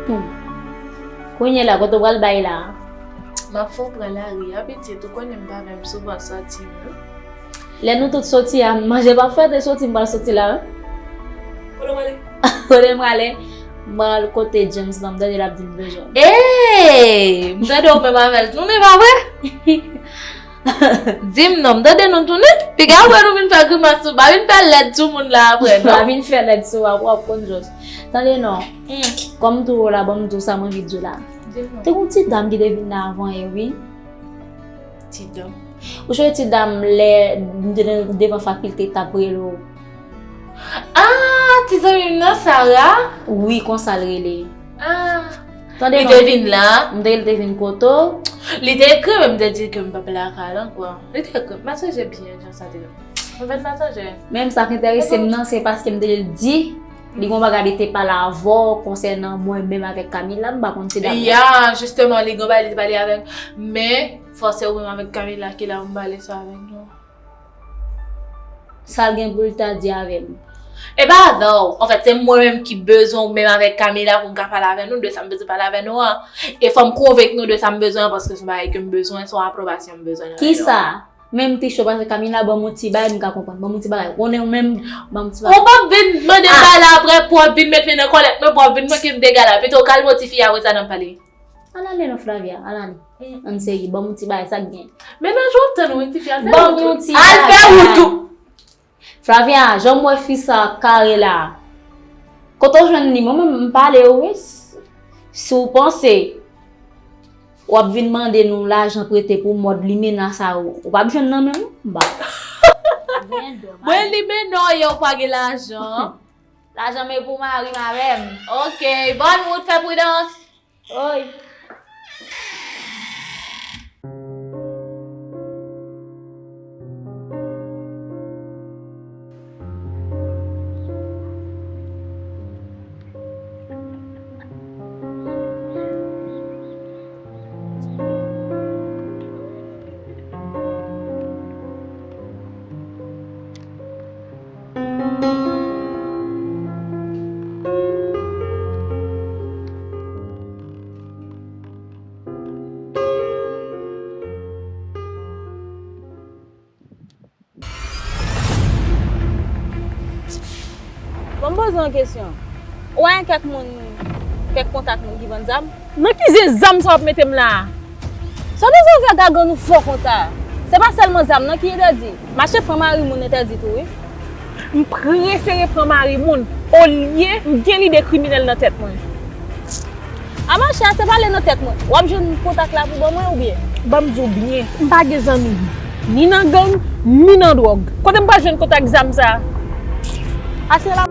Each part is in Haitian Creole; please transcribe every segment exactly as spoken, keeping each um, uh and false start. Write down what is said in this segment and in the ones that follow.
Hmm. Kounye la, kote w pral bay la? M ap fè w pran lari a, pitit, ou konnen m pa menm souvan sòti, non. Lè nou tout soti a, manje p ap fèt, e soti, m pral soti la, wi. Kote w prale? Kote m prale? M pral kote James nan, m tande l ap di m bezwen. Ey! M tande w menm avè l tounen, pa vre? Di m non, m tande nou tounen. Piga apre nou vin fè grimas sou, pa vin fè lèd sou moun la apre, non. Pa vin fè lèd sou, w ap konn jòs. Tande non. Hmm. Kòm m tou la, ban m di w sa m anvi di w la. Di m non. Te gon ti dam ki te vin la avan yè, wi. Ti dam. Ou sonje ti dam lè m te nan, devan fakilte t ap rele w? Ah, ti zanmi m nan, Sara? Wi, konsa l rele. Ah. Tande non. Li te vin la? M te, li te vin kote w? Li te ekri, men m te di ke m p ap lakay la ankò. Li te ekri, m pa sonje byen jan sa te ye. Anfèt, m pa sonje. Men sa k enterese m nan, se paske m te di, li gon bagay li te pale avè w konsènan mwen menm avèk Camila, m pa konn si dam nan. Ya, jisteman, li gon bagay li te pale avè m, men fòse ou menm avèk Camila ki la pou m pale sa avèk nou. Sa l gen pou l ta di avè m? E pa avè w. Anfèt, se mwen menm ki bezwen ou menm avèk Camila pou m ka pale avè nou de sa m bezwen pale avè nou an. E fò m konvenk nou de sa m bezwen an, paske se yon bagay ke m bezwen, se yon apwobasyon m bezwen nan men nou. Kisa? Menm pi cho pase Camila, ban m yon ti bagay m ka konprann. Ban m yon ti bagay. Konnen w menm, ban m yon ti bagay. Ou p ap vin mande m bagay la apre pou w ap vin met men nan kòlèt mwen, pou w ap vin manke m dega la. Pito w kalme w tifi a, apre sa n ap pale. Al ale non, Flavia, al ale. Ann seri, ban m yon ti bagay, sa k gen? Mennaj w ap tann ou, wi, tifi, al fè wout ou. Al fè wout ou. Flavia, jan m wè fi sa ap kare la, kote w jwenn li? Mwen menm, m pale w, wi. Si w panse w ap vin mande nou lajan prete pou mòd limena sa yo, ou p ap jwenn nan men m, ba. Mwen limena w ye, ou pa gen lajan. Lajan men pou mari m avè m. Ok, bòn wout, fè pridans. Oy. Bon, m poze w yon kesyon. Ou pa gen kèk moun, kèk kontak moun ki vann zam? Nan ki zen zam sa w ap mete m la a? Sa w bezwen fè gagann ou fò konsa? Se pa sèlman zam nan ki entèdi. Mache pran mari moun entèdi tou, wi. M prefere pran mari moun olye m gen lide kriminèl nan tèt mwen. A monchè, se pale nan tèt mwen. W ap jwenn kontak la pou ban mwen oubyen? Ban m di w byen, m pa gen zanmi ni nan gang, ni nan dwòg. Kote m pral jwenn kontak zam sa a? Aswè la.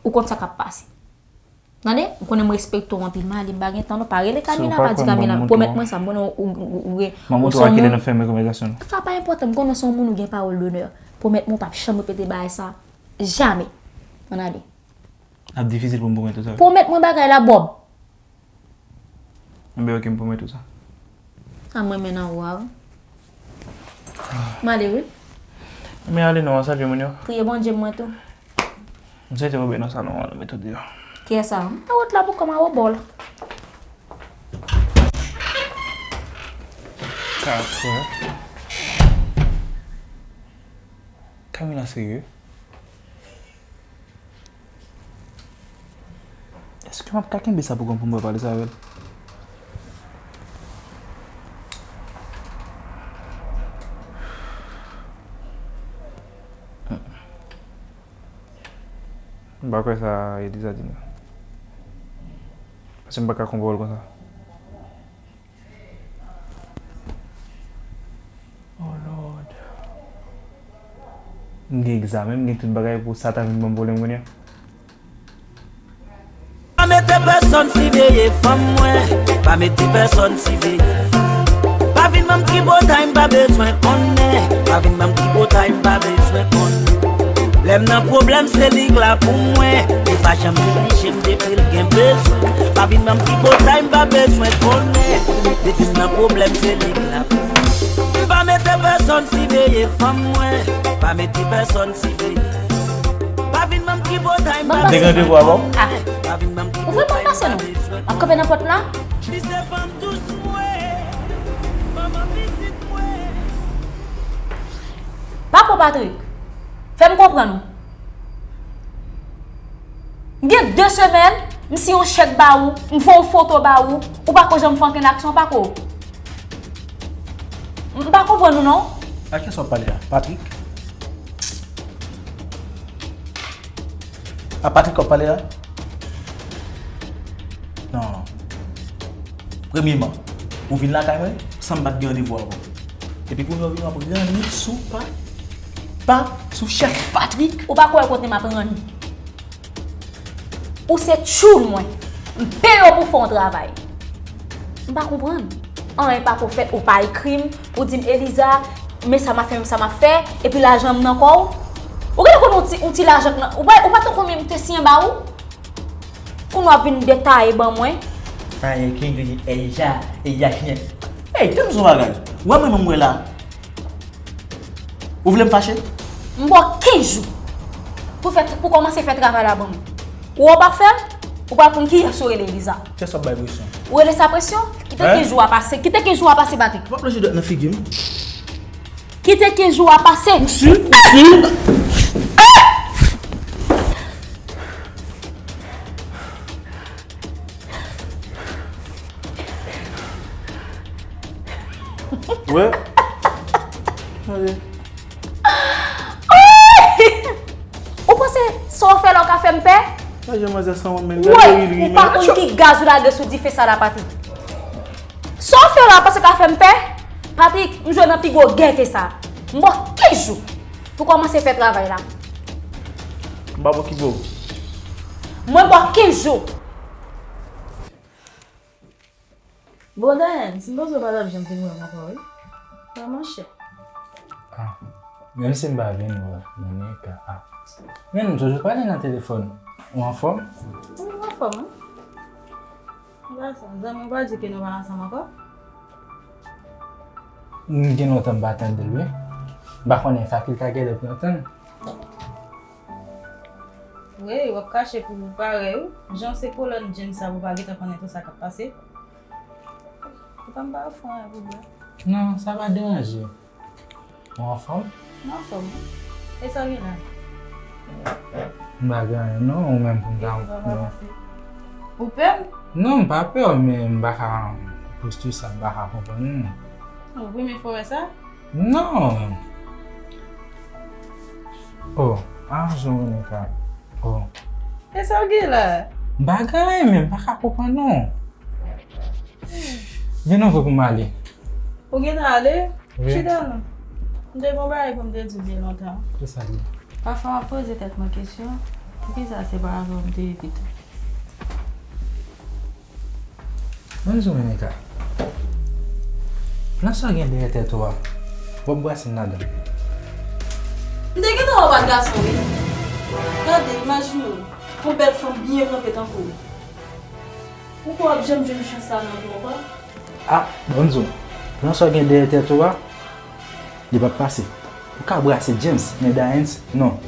Ou konn sa k ap pase. Tande, ou konnen m respekte w anpil, Mali, m pa gen tan non, pa rele Kamina, pa di Kamina, pwomèt mwen sa, m konnen ou, ou, ou, ou, ou, m ap montre w a kilè n ap fèmen konvèsasyon nou. Sa pa enpòtan, m konnen w se yon moun ou gen pawòl donè. Pwomèt mwen ou p ap janm repete bagay sa, jamè. Ann ale. L ap difisil pou m pwomèt ou sa. Pwomèt mwen bagay la, Bòb. Enben, oke, m pwomèt ou sa. Sa m renmen nan ou a, wi. M ale, wi. Enben, ale non, salye moun yo. Priye Bondye mwen tou. M swete w byen nan salon an, nou met ou deyò. Kiyès sa? Nan wòt la pou kòm a wòbò la. Ka frè. Kamina serye? Èske m ap ka kenbe sa pou kont pou m pa pale sa avè l? M pa kwè sa Eliza di non. Paske m pa ka konprann konsa. Oh Lord. M gen egzamen, m gen tout bagay pou sa ta vin ban m pwoblèm kounye a. Pa mete pèsonn siveye fanm mwen. Pa mete pèsonn siveye fanm. Pa vin ban m tripotay, m pa bezwen konnen. Pa vin ban m tripotay, m pa bezwen konnen. Lè m nan pwoblèm, se li k la pou mwen. Li pa janm neglije m depi l gen bezwen. Pa vin ban m tripotay, m pa bezwen konnen. Depi m nan pwoblèm, se li k la pou mwen. Pa mete pèsonn siveye fanm mwen. Pa mete pèsonn siveye fanm. Pa vin ban m tripotay, m pa bezwen konnen. Ou vle ban m pase non? M ap kanpe nan pòt la. Li se fanm dous mwen. Manman pitit mwen. Pako Patrick, fè m konprann ou. M gen de semèn, m siyen yon chèk ba ou, m fè yon foto ba ou, ou pako janm fè ankenn aksyon, pako. M pa konprann ou non. A kiyès w ap pale la? Patrick? A Patrick w ap pale la? Non. Premyeman, ou vin lakay mwen san m pa t gen randevou avè w. Epi kounye a w vin w ap ranni sou pa, pa, sou chèf Patrick. Ou pa kwè kote m ap ranni? Ou se tchoul mwen. M peye w pou fè yon travay. M pa konprann. Anyen pako fèt, ou pa ekri m, ou di m, Eliza, men sa m ap fè, men sa m ap fè, epi lajan m nan kò w. Ou genlè konn yon ti, yon ti lajan k nan, ou pa, ou pa t konn konbyen m te siyen ba ou? Kounye a w ap vin detaye ban mwen. Anyen ki gen Eliza, Eliza chyen. Ey, tann sou bagay. Ou wè mwen menm wè la. Ou vle m fache? M ba w kenz jou pou fè, pou kòmanse fè travay la ban mwen. Ou wè w pa fè l, ou pral konn kiyès ou rele Eliza. Kiyès w ap bay presyon? Ou rele sa presyon? Kite kenz jou a pase, kite kenz jou a pase, Patrick. W ap lonje dwèt nan figi m. Kite kenz jou a pase. Ou si? Ou si? Wè. Gade. Ou panse sa w fè la w ka fè m pè? Gade jan manzè sanwont menm. Woy, ou pa konn ki gaz ou lage sou dife sa la, Patrick. Sa w fè la, w panse ka fè m pè? Patrick, m jwe nan pi gwo gè ke sa. M ba w kenz jou pou kòmanse fè travay la. M pa ba w ki gwo. Mwen ba w kenz jou. Bon, Dayane, si m bezwen pale, w ap janm vin wè m ankò, wi. Wè, monchè. Ah, menm si m pa vin wè w, nan nenka, ah. Men nou toujou pale nan telefòn. Ou anfòm? Wi, m anfòm, wi. Sa, zanmi w pa di ke nou pa ansanm ankò? M gen lontan m pa tande l, wi. M pa konnen fakilte a genlè pran tan. Wi, w ap kache pou parèy ou. Jan se kolòn James sa pou pa gentan konnen tout sa k ap pase. Poutan m pa ofri w anyen pou bwè. Non, sa pa deranje. Ou anfòm? M anfòm, wi. E sa w gen la? M pa gen anyen non, ou menm pou m ta... Ou pè m? Non, m pa pè w, men m pa ka, posti sa, m pa ka konprann ou non. Ou premye fwa w wè sa? Non. Oh, ah, jan w konnen ka. Oh. E sa w gen la? M pa gen anyen, men m pa ka konprann non. Vin antre pou m ale. Ou gentan ale? Wi. Chita non. M te gen yon bagay pou m te di w byen lontan. Kisa l ye? Pafwa m ap poze tèt mwen kesyon, Poukisa se pa avè w m te ye pito? Ban m di w, Renika. Plan sa w gen dèyè tèt ou a, w ap brase m ladan l. M te gentan wè w ak gason, wi. Gade, imajine w, yon bèl fanm byen kanpe tankou w. Ou kwè w ap janm jwenn chans sa nan vi w ankò? A, ban m di w, plan sa w gen dèyè tèt ou a, li p ap pase. Ou ka brase James, men Dayens, non.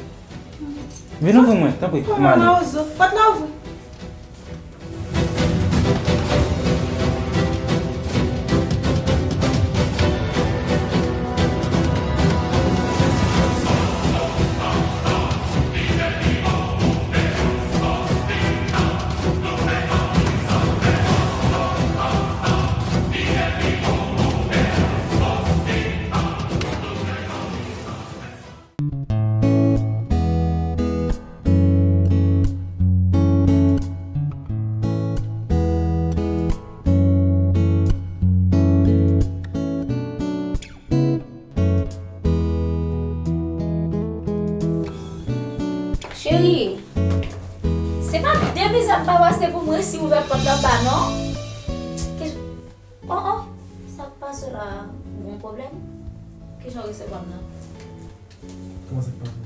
Vin ouvri mwen, tanpri, m ale. Mawozo, pòt la ouvri. Cheri, se pa de bizèt pa pase pou mwen si ouvè pòt la pa non. Ke- Oh, oh, sa k pase la, gon pwoblèm? Kijan w resevwa m nan? Kòman sa k pase?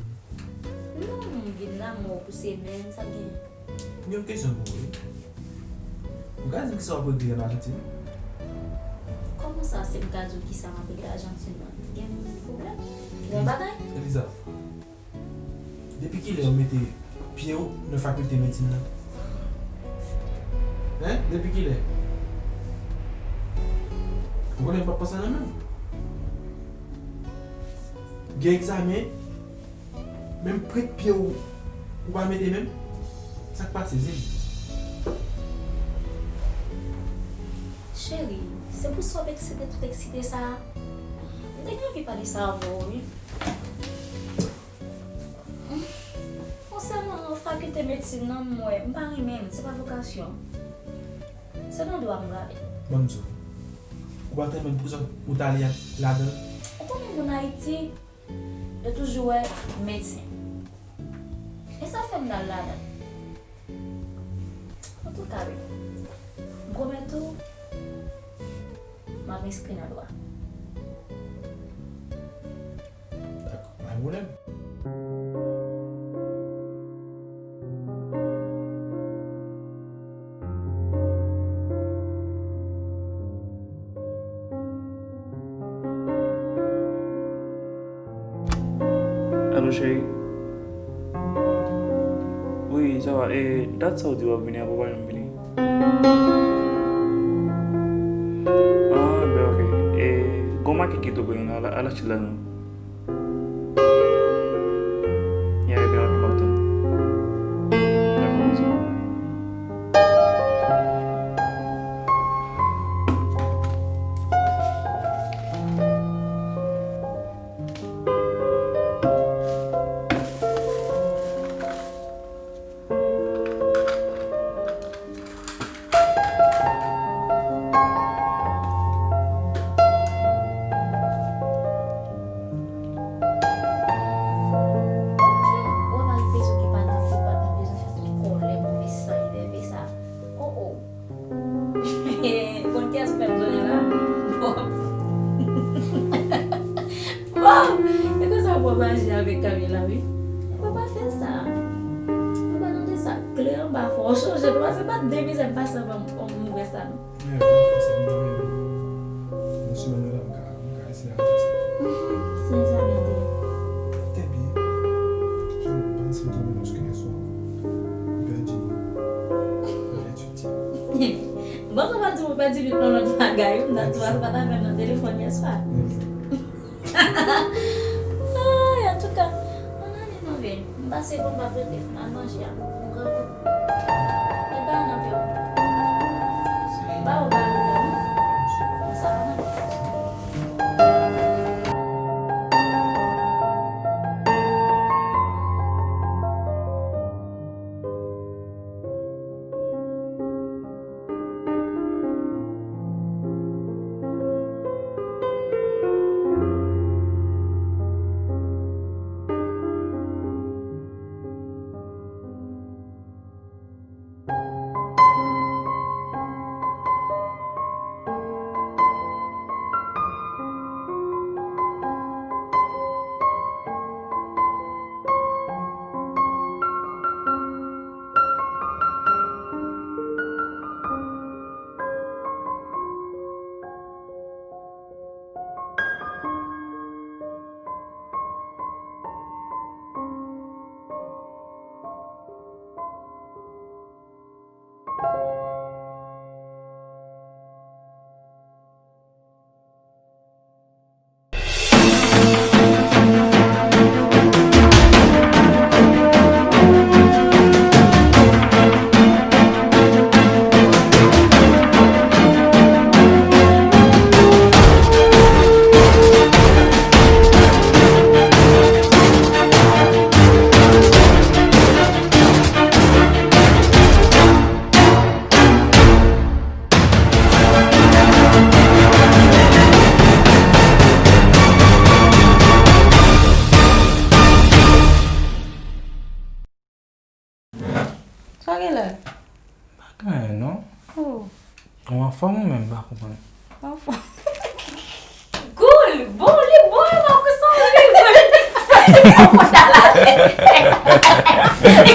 Non, m vin la, m wè w pou semèn, sa k gen? M gen yon kesyon pou ou, wi. Ou ka di m kisa w ap regle an Ajantin? Kòman sa, si m ka di w kisa m ap regle Ajantin nan? Gen pwoblèm? Gen yon bagay? Eliza, depi kilè ou mete pye w nan fakilte medsin nan? Hein? Depi kilè? Ou konnen m p ap pran sa nan men w. Gen egzamen, menm prent pye w, ou pa mete menm. Sa k pase, di m? Cheri, se pou sa w ap eksite tout eksite sa a? M te gen anvi pale sa avè w, wi. Konsènan fakilte medsin nan, m wè, m pa renmen l, se pa vokasyon m. Se nan dwa m prale. Ban m di w. Ou pa t renmen l poukisa ou t ale ladan l? Ou konnen moun Ayiti, yo toujou wè medsen. E sa fè m al ladan l. Antouka, wi. M pwomèt ou, m ap enskri nan dwa. Dakò, pa gen pwoblèm. Alo, cheri. Wi, sa va. E, dat sa w di w ap vini an, ou pa janm vini? Ah, ben, ok. E, gon makèt ki tou pre an, al, al achte l la non. Ya, ebyen, ok, m ap tann. Dakò, mèsi. Ou pa bezwen gen pa nan fi, pa bezwen fè tout kòlè, move san, enève sa. Oh, oh. Konn kiyès ou fè m sonnen la? Bob. Bob! E konsa w pran maji avèk Camila, wi. Ou pa fè sa. Ou pa tande sa. Kle anba fò w chanje, paske pa de mizè m pase anba m, m ouvè sa, non. Yon semèn nan la, m ka, m ka eseye avanse. Mhm, se sa m ede. Trè byen. Sèlman, panse m tonbe nan sou kesyon. M pèdi. M pèdi. Bon, sa pa di m pèdi li nan lòt bagay, wi. M ta di w pa t avè m nan telefòn yè swa. Ay, antouka, ann ale non, vin. M pase pou m pa prete fon al manje a. M grangou. E pa nan pye w. Ba ou ba ou la, non? Sa pa nan pye w. Genlè. Pa gen anyen non. Oh. Ou anfòm ou menm, m pa konprann. Anfòm. Cool. Bon, li bon, li bon, Marcus, li bon. Li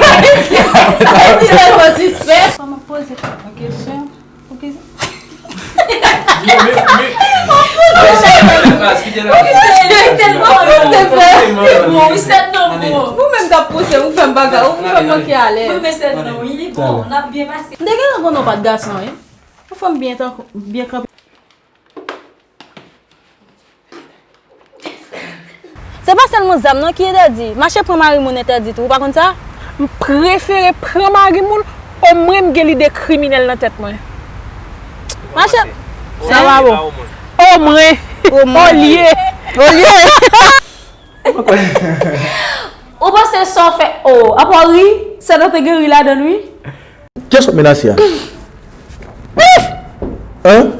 bon, li bon. Sa m ap poze yon kesyon. Ou ki Yo, men, men, Ou menm k ap pouse, ou fè m bagay, ou fè m manke alèz. M te gentan konnen w pa t gason, wi. Ou fè m byen tankou, byen kanpe. Se pa sèlman zam nan ki entèdi. Mache pran mari moun entèdi tou, ou pa konn sa? M prefere pran mari moun, omwen m gen lide kriminèl nan tèt mwen. Mache. Sa pa bon. Omwen. Olye. Olye. Ou panse sa w fè, oh, apa w ri? Sèt an te gen ri ladan l, wi. Kiyès w ap menase a? Hein?